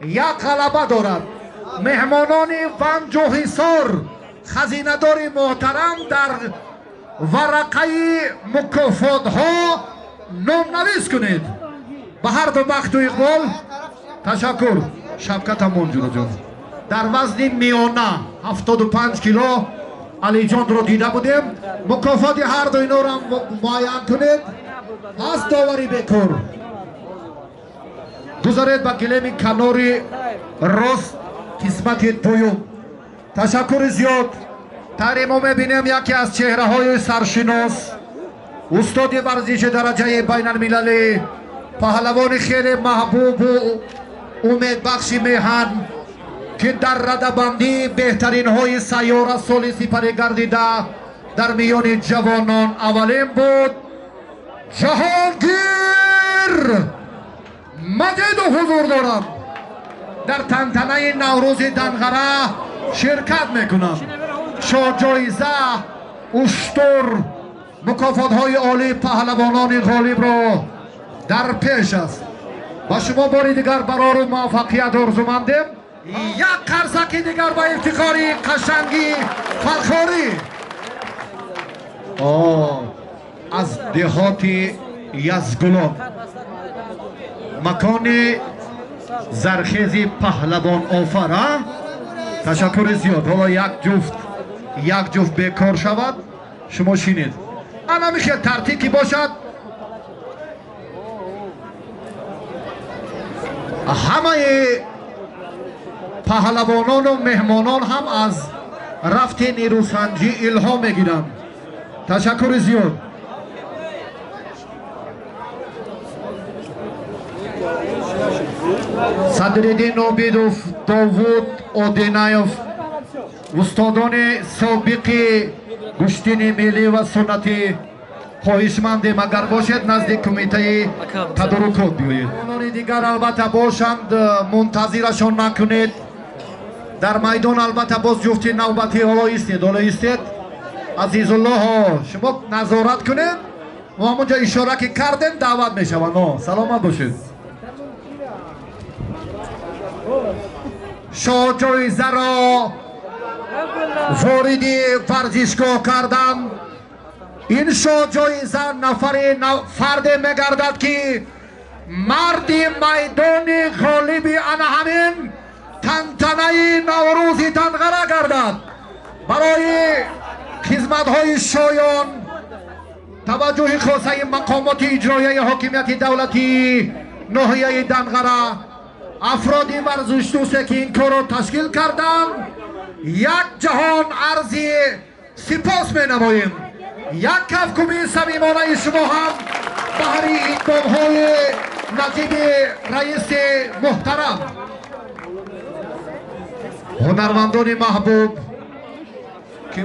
Як ғалаба дорад. Меҳмонони Ванҷу Ҳисор, хазинадори муҳтарам, дар варақаи мукофотҳо номнавис кунед. Ба ҳар ду бахту иқбол. Ташаккур. Шавкатамон ҷуроҷон. Дар вазни миёна 75 кило Алиҷонро дида будем. Мукофоти ҳар ду инора муайян кунед. Аз довари бекор. Гузаред ба гилеми канори рост, қисмати дуюм. Ташаккури зиёд. Тари мо мебинем яке аз чеҳраҳои саршинос, устоди варзиши дараҷаи байналмилалӣ, паҳлавони хеле маҳбубу умедбахши меҳан, ки дар радабандии беҳтаринҳои сайёра соли сипарӣ гардида дар миёни ҷавонон аввалин буд, Ҷаҳонгир Маҷидов ҳузур дорад. Дар тантанаи Наврӯзи Данғара ширкат мекунанд. Шоҳҷоиза, уштур, мукофотҳои олии паҳлавонони ғолибро дар пеш аст. Ба шумо бори дигар барору муваффақият орзумандем. Як қарсаки дигар ба ифтихори қашанги Фархорӣ. Аз деҳоти Язгулон, макони зархези паҳлавон офар. Ташаккури зиёд. Ҳоло як ҷуфт бекор шавад, шумо шинед. Ана михел тартиб ки бошад, ҳамаи паҳлавонону меҳмонон ҳам аз рафти нерӯсанҷӣ илҳом мегиранд. Ташаккури зиёд. Садриддин Обидов, Довуд Одинаев, устодони собиқи гӯштини миллӣ ва суннатӣ, хоҳишмандем, агар бошед, назди кумитаи тадорукот биёед. Онони дигар албатта бошанд, мунтазирашон накунед. Дар майдон албатта боз ҷуфти навбатӣ. Ҳоло истед, ҳоло истед. Азизуллоҳо, шумо назорат кунед, мо ҳамонҷо ишора ки кардем, даъват мешаванд. Саломат бошед. Шоҳҷоизаро вориди варзишгоҳ кардам. Ин шоҳҷоиза нафари фарде мегардад, ки марди майдони ғолиби ана ҳамин тантанаи Наврӯзи Данғара гардад. Барои хизматҳои шоён, таваҷҷӯҳи хосаи мақомоти иҷроияи ҳокимияти давлатии ноҳияи Данғара, афроди варзишдӯсте, ки ин корро ташкил карданд, як ҷаҳон арзи сипос менамоем. Як кафкӯбии самимонаи шумо ҳам баҳри иқдомҳои наҷиби раиси муҳтарам. Ҳунармандони маҳбуб, ки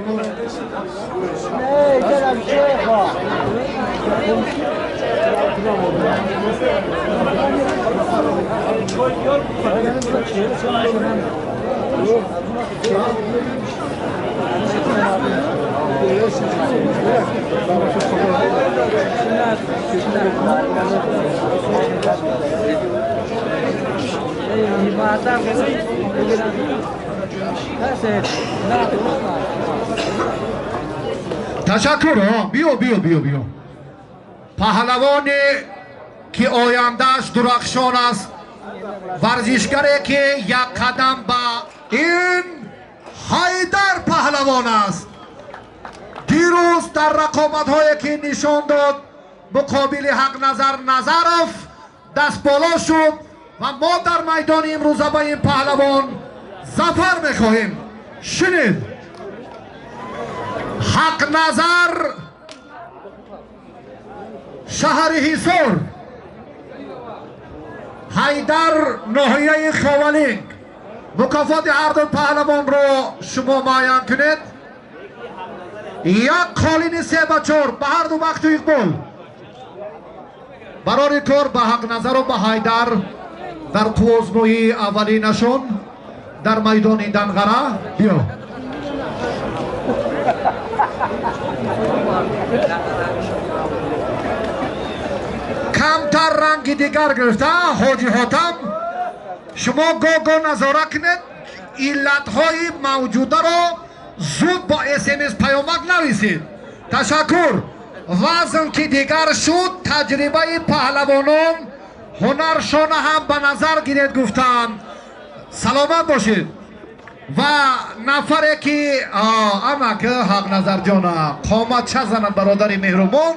ташаккур. Биё, биё, биё, биё. Паҳлавоне, ки ояндааш дурахшон аст, варзишгаре, ки як қадам ба ин Ҳайдар паҳлавон аст. Дирӯз дар рақобатҳое, ки нишон дод, муқобили Ҳақназар Назаров дастболо шуд ва мо дар майдони имрӯза ба ин паҳлавон зафар мехоҳем. Шинед. Ҳақназар, шаҳри Ҳисор, Ҳайдар, ноҳияи Ховалинг. Мукофоти ҳарду паҳлавонро шумо муайян кунед. Як қолини 3-4. Ба ҳарду вақту иқбол, барори кор ба Ҳақназару ба Ҳайдар дар қуввозмоии аввалинашон дар майдони Данғара. Биё. Камтар ранги дигар гирифта. Ҳоҷи Ҳотам, Шумо гоҳ-гоҳ назора кунед, иллатҳои мавҷударо зуд бо СМС паёмак нависед. Ташаккур. Вазн ки дигар шуд, таҷрибаи паҳлавонон ҳунаршона ҳам ба назар гиред гуфтанд. Саломат бошед. Ва нафаре ки амак Ҳақназарҷона қомат ча занад, бародари меҳрубон,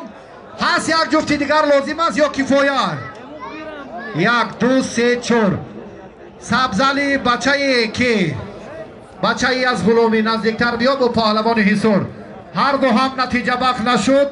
ҳаст як ҷуфти дигар лозим аст ё кифоя? 1, 2, 3, 4. Сабзали бачае ки бачаи аз ғуломӣ наздиктар биё бо паҳлавони Ҳисор. Ҳар ду ҳам натиҷабахш нашуд.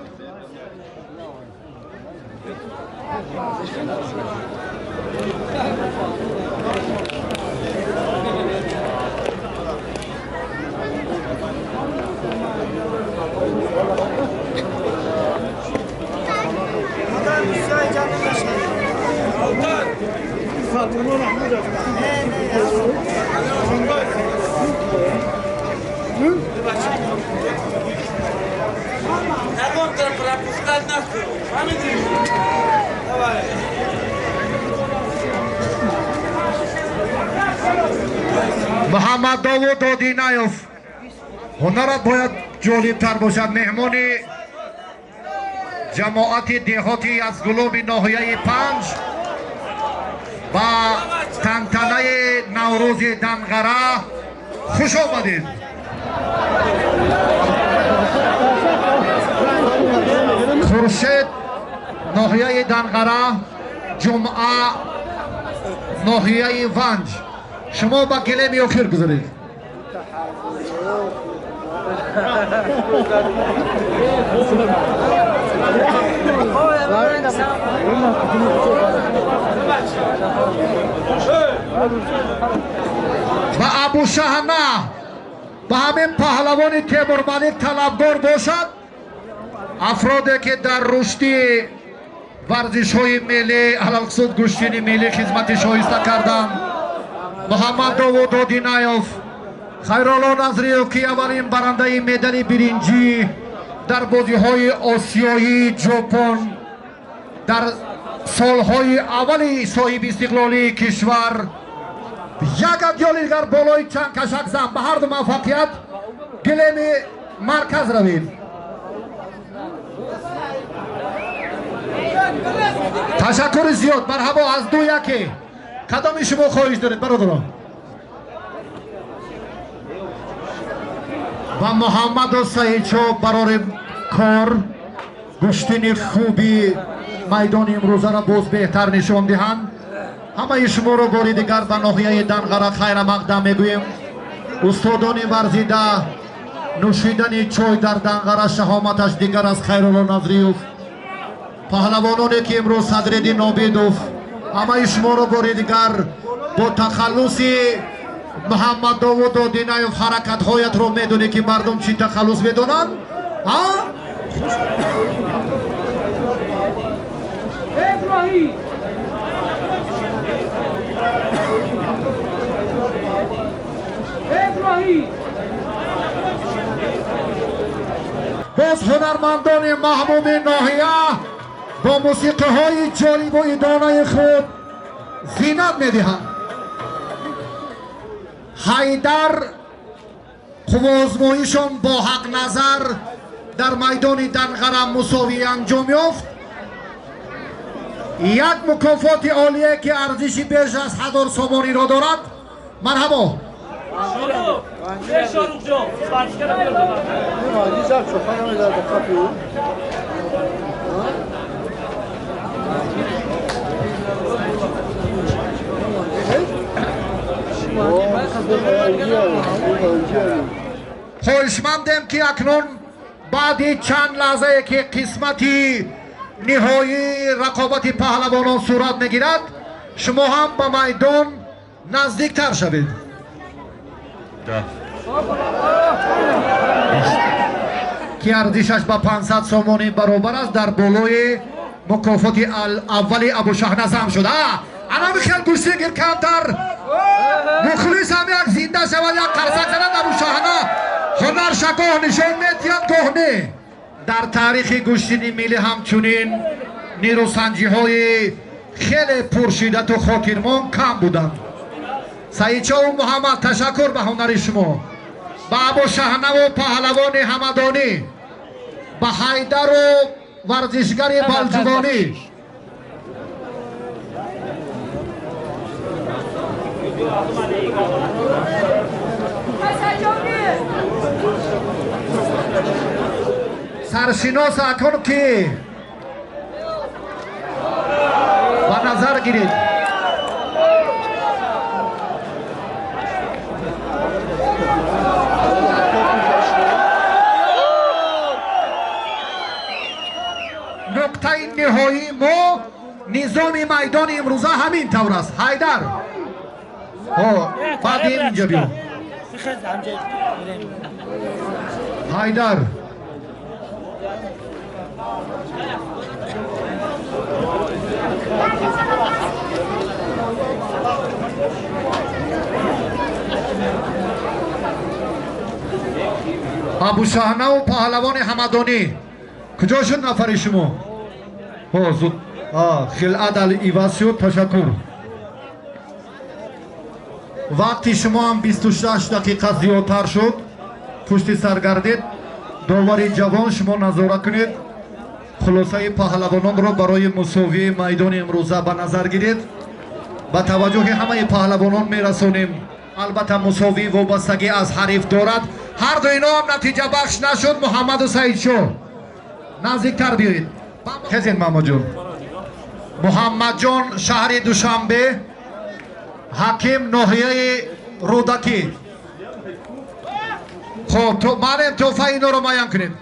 Муҳаммад Довуд Одинаев ҳунарат бояд ҷолибтар бошад. Меҳмони ҷамоати деҳоти аз гулоби ноҳияи 5 ба тантанаи Наврӯзи Данғара хуш омадед. Хуршед ноҳияи Данғара, Ҷумъа ноҳияи Ванҷ. Шумо ба гилеми охир гузаред. Ва Абушаҳна ба ҳамин паҳлавони Темурмалик талабгор бошад. Афроде ки дар рушди варзишҳои миллӣ, алалхусус гӯштини миллӣ хизмати шоиста карданд. Муҳаммад Довуд Одинаев, Хайролло Назриев ки аввалин барандаи медали биринҷӣ дар бозиҳои осиёии Ҷопон дар солҳои аввали соҳиби истиқлолии кишвар, як адёли дигар болои чанд кашак зан. Ба ҳарду муваффақият гилеми марказ равед. Ташаккури зиёд. Марҳабо, аз ду яке. Кадоми шумо хоҳиш доред, бародарон? Ва Муҳаммаду Саидшо барори кор гӯштини хуби майдони имрӯзаро боз беҳтар нишон диҳанд. Ҳамаи шуморо бори дигар ба ноҳияи Данғара хайрамақдам мегӯем. Устодони варзида, нӯшидани чой дар Данғара шаҳоматаш дигар аз Хайрулло Назриев, паҳлавононе ки имрӯз Садриддин Нобидов, ҳамаи шуморо бори дигар бо тахаллуси Муҳаммад Довуд Одинаев ҳаракатҳоятро медонӣ ки мардум чӣ тахаллус медонанд? Боз ҳунармандони маҳбуби ноҳия бо мусиқиҳои ҷолибу идонаи худ зинат медиҳанд. Ҳайдар қувваозмоишон бо Ҳақназар дар майдони Данғара мусовӣ анҷом ёфт. Як мукофоти олие ки арзиши беш аз 1000 сомониро дорад. Марҳабо. Хоҳишмандем ки акнун баъди чанд лаҳзае ки қисмати ниҳоии рақобати паҳлавонон сурат мегирад, шумо ҳам ба майдон наздиктар шавед. Ки арзишаш ба 500 сомонӣ баробар аст, дар болои мукофоти аввали Абушаҳна зам шуд. Анами хел гӯштигир камтар мухлис ҳам як зинда шавад, як қарсак занад. Абушаҳна ҳунарша гоҳ нишон медиҳад, гоҳ не. Дар таърихи гӯштини миллӣ ҳамчунин нерӯсанҷиҳои хеле пуршиддату хотирмон кам буданд. Саидшоҳу Муҳаммад, ташаккур ба ҳунари шумо, ба Абушаҳнаву паҳлавони ҳамадонӣ, ба Ҳайдару варзишгари балҷувонӣ. Саршинос акун ки ба назар гиред. Нуқтаи ниҳоии мо низоми майдони имрӯза ҳамин тавр аст. Ҳайдар, баъди инҷа биё. Ҳайдар, Абушаҳнаву паҳлавони ҳамадонӣ, куҷо шуд нафари шумо? Зуд хилъат иваз шуд. Ташаккур. Вақти шумо ҳам 26 дақиқа зиёдтар шуд. Пушти сар гардед. Довари ҷавон, шумо назора кунед. Хулосаи паҳлавононро барои мусовии майдони имрӯза ба назар гиред. Ба таваҷҷӯҳи ҳамаи паҳлавонон мерасонем. Албатта, мусовӣ вобастагӣ аз ҳариф дорад. Ҳар ду ино ҳам натиҷабахш нашуд. Муҳаммаду Саидшоҳ, наздиктар биёед. Хезед, Маҳмадҷон. Муҳаммадҷон, шаҳри Душанбе, ҳаким ноҳияи Рӯдакӣ. Хоб, маълем, тӯҳфаи иноро муайян кунед.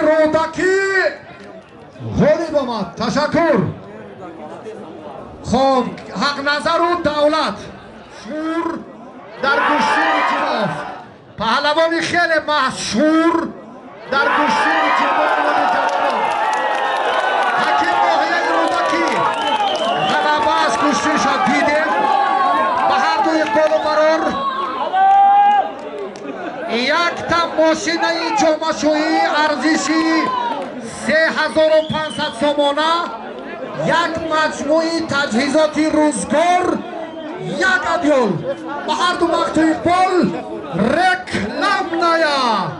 Рӯдакӣ ғолиб омад. Ташаккур. Хоб, Ҳақназару Давлат шур дар гӯштини ҷиноф, паҳлавони хеле машҳур дар гӯштини ҷиноф ҷавонон, ҳаким ноҳияи Рӯдакӣ. Ғалаба аз гӯштинша дидем. Ба ҳарду иқболу барор якта мошинаи ҷомашӯӣ арзиши 3500 сомона, як маҷмӯи таҷҳизоти рӯзгор, як адёл. Ба ҳарду вақту иқбол. Рекламная.